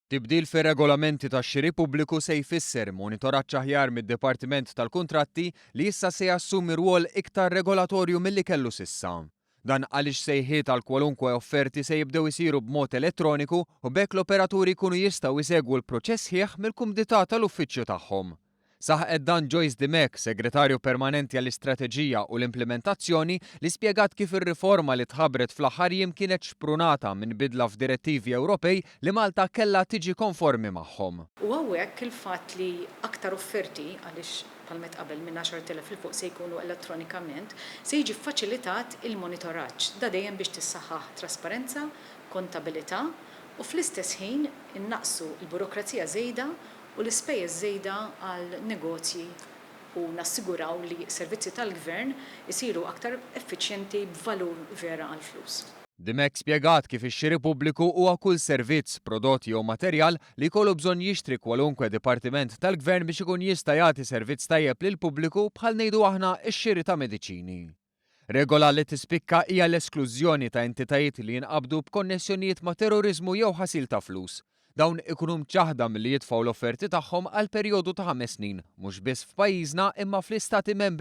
Tibdil fir-regolamenti tax-xiri pubbliku se jfisser monitoraġġ aħjar mid-Dipartiment tal-Kuntratti li issa se jassumi rwol iktar regolatorju milli kellu s'issa. Dan għaliex sejħiet għal kwalunkwe offerti se jibdew isiru b'mod elettroniku u b'hekk l-operaturi jkunu jistgħu jsegwu l-proċess sħiħ mill-kumdità tal-uffiċċju tagħhom. Saħqet dan Joyce Dimech, Segretarju Permanenti għall-Istrateġija u l-Implimentazzjoni, li spjegat kif ir-riforma li tħabbret fl-aħħar jiem kienet xprunata minn bidla f'direttivi Ewropej li Malta kellha tiġi konformi magħhom. U hawnhekk il-fatt li aktar offerti, għaliex bħalma għedt qabel minn 10,000 'il fuq se jkunu elettronikament, se jiġi ffaċilitat il-monitoraġġ. Da dejjem biex tissaħħaħ trasparenza, kontabilità u fl-istess ħin innaqqsu l-burokrazija żejda u l-ispejjeż żejda għal negozji u nassiguraw li servizzi tal-gvern isiru aktar effiċjenti b'valur vera għall-flus. Dimech spjegat kif ix-xiri pubbliku huwa kull servizz, prodott jew materjal li jkollu bżonn jixtri kwalunkwe dipartiment tal-gvern biex ikun jista' jagħti servizz tajjeb lill-pubbliku bħal ngħidu aħna x-xiri ta' mediċini. Regola li tispikka hija l-esklużjoni ta' entitajiet li jinqabdu b'konnessjonijiet ma' terroriżmu jew ħasil ta' flus. Dawn ikunu mċaħħda milli jitfgħu l-offerti tagħhom għal perjodu ta' 5 snin, mhux biss f'pajjiżna imma fl-istati membri.